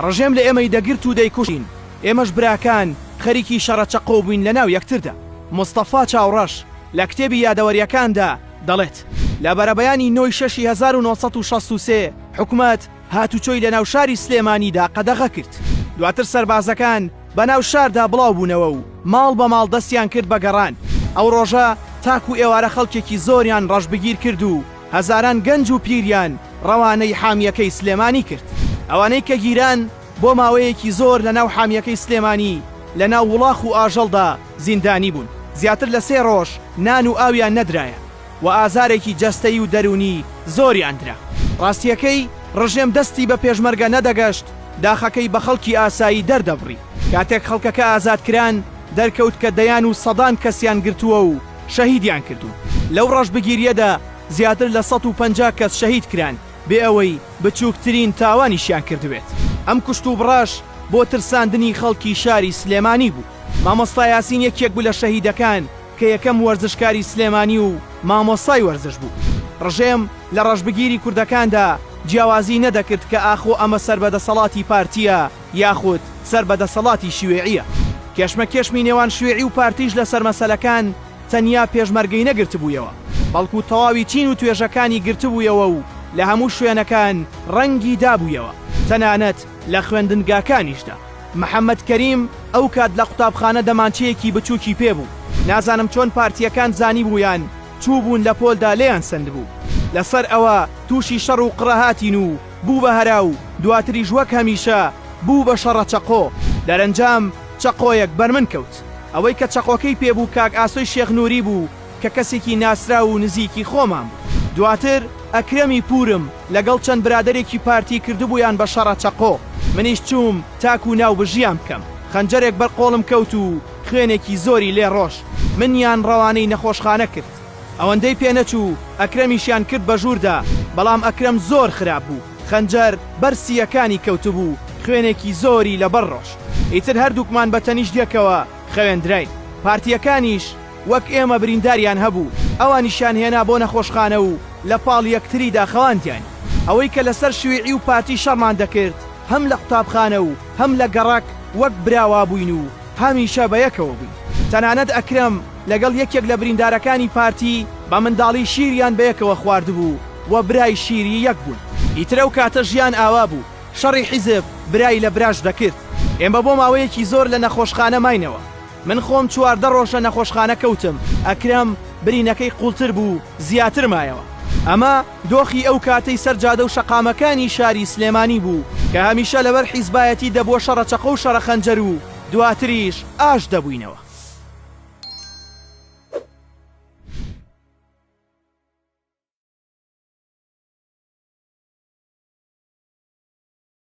ڕژێم لە ئێمەی دەگرت و دەیکوشتین، ئێمەش براکان خەریکی شەڕە چەقۆ بووین لەناو یەکتردا. مستەفا چاوڕەش لە کتێبی یادەوەرییەکاندا دەڵێت، لە بەرەبەیانی نۆی شەشی 1963 حکومەت هاتوچۆی لەناو شاری سلێمانیدا قەدەغە کرد. دواتر سەربازەکان بەناو شاردا بڵاو بوونەوە و ماڵ بە ماڵ دەستیان کرد بە گەڕان. ئەو ڕۆژە تاکو ئێوارە خەڵکێکی زۆریان ڕەشبگیر کرد و هەزاران گەنج و پیریان ڕەوانەی حامیەکەی سلێمانی کرد. ئەوانەی کە گیران بۆ ماوەیەکی زۆر لەناو حامیەکەی سلێمانی لەناو وڵاخ و ئاژەڵدا زیندانی بوون. زیاتر لە سێ ڕۆژ نان و ئاویان نەدرایە و ئازارێکی جەستەیی و دەروونی زۆریان درا. ڕاستییەکەی ڕژێم دەستی بە پێشمەرگە نەدەگەشت، داخەکەی بە خەڵکی ئاسایی دەردەبڕی. کاتێک خەڵکەکە ئازاد کران، دەرکەوت کە دەیان و سەدان کەسیان گرتووە و شەهیدیان کردوون. لەو ڕەشبگیرییەدا زیاتر لە 150 کەس شەهید کران، بێ ئەوەی بچووکترین تاوانیشیان کردبێت. ئەم کوشتوبڕەش بۆ ترساندنی خەڵکی شاری سلێمانی بوو. مامۆستا یاسین یەکێک بوو لە شەهیدەکان کە یەکەم وەرزشکاری سلێمانی و مامۆستای وەرزش بوو. ڕژێم لە ڕەشبگیری کوردەکاندا جیاوازی نەدەکرد کە ئاخۆ ئەمە سەر بە دەسەڵاتی پارتییە یاخود سەر بە دەسەڵاتی شیوعییە. کێشمەکێشمی نێوان شیوعی و پارتیش لەسەر مەسەلەکان تەنیا پێشمەرگەی نەگرتبوویەوە، بەڵکو تەواوی چین و توێژەکانی گرتبوویەوە و لە هەموو شوێنەکان ڕەنگی دابوویەوە، تەنانەت لە خوێندنگاکانیشدا. محەمەد کەریم ئەو کات لە قوتابخانە دەمانچەیەکی بچووکی پێ بوو، نازانم چۆن پارتییەکان زانیبوویان، چووبوون لە پۆلدا لێیان سەندبوو. لەسەر ئەوە تووشی شەڕ و قڕە هاتین و بوو بە هەرا و دواتریش وەک هەمیشە بوو بە شەڕە چەقۆ. دەرەنجام چەقۆیەک بەر من کەوت. ئەوەی کە چەقۆکەی پێ بوو کاک ئاسۆی شێخ نووری بوو کە کەسێکی ناسراو و نزیکی خۆمان بوو. دواتر ئەکرەمی پوورم لەگەڵ چەند برادەرێکی پارتی کردبوویان بە شەڕە چەقۆ. منیش چووم تاکوو ناوبژییان بکەم. خەنجەرێک بەر قۆڵم کەوت و خوێنێکی زۆری لێ ڕۆشت. منیان ڕەوانەی نەخۆشخانە کرد. ئەوەندەی پێ نەچوو ئەکرەمیشیان کرد بە ژووردا، بەڵام ئەکرەم زۆر خراپ بوو، خەنجەر بەر سییەکانی کەوتبوو، خوێنێکی زۆری لەبەر ڕۆشت. ئیتر هەردووکمان بە تەنیشت یەکەوە خەوێندراین. پارتییەکانیش وەک ئێمە برینداریان هەبوو، ئەوانیشیان هێنا بۆ نەخۆشخانە و لە پاڵ یەکتریدا خەواندیانین. ئەوەی کە لەسەر شیوعی و پارتی شەڕمان دەکرد، هەم لە قوتابخانە و هەم لە گەڕەک وەک برا وابووین و هەمیشە بە یەکەوە بووین. تەنانەت ئەکرەم لەگەڵ یەکێک لە بریندارەکانی پارتی بە منداڵی شیریان بەیەکەوە خواردبوو و برای شیری یەک بوون. ئیتر ئەو کاتە ژیان ئاوا بوو، شەڕی حیزب برای لە براش دەکرد. ئێمە بۆ ماوەیەکی زۆر لە نەخۆشخانە ماینەوە. من خۆم 14 ڕۆژ لە نەخۆشخانە کەوتم، ئەکرەم برینەکەی قووڵتر بوو، زیاتر مایەوە. ئەمە دۆخی ئەو کاتەی سەر جادە و شەقامەکانی شاری سلێمانی بوو کە هەمیشە لەبەر حیزبایەتی دەبووە شەڕە چەقۆ و شەڕە خەنجەر و دواتریش ئاشت دەبووینەوە.